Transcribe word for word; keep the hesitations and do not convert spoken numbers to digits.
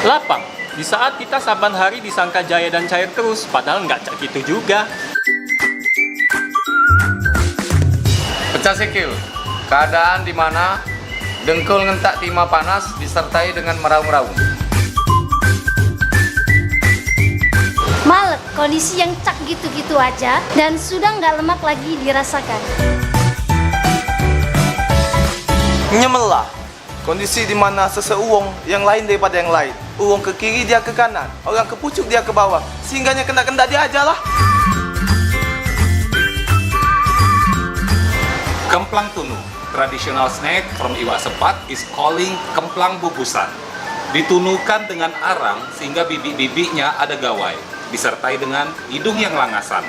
Lapang, di saat kita saban hari disangka jaya dan cair terus, padahal nggak cak gitu juga. Pecah sikil, keadaan di mana dengkul ngentak tima panas disertai dengan meraung-raung. Malek, kondisi yang cak gitu-gitu aja dan sudah nggak lemak lagi dirasakan. Nyemelah, kondisi di mana seseuwong yang lain daripada yang lain. Uwong ke kiri dia ke kanan, orang ke pucuk dia ke bawah, sehingga yang kendak-kendak dia aja lah. Kemplang tunu, traditional snack from iwak sepat, is calling kemplang bubusan. Ditunukan dengan arang sehingga bibik-bibiknya ada gawai, disertai dengan hidung yang langasan.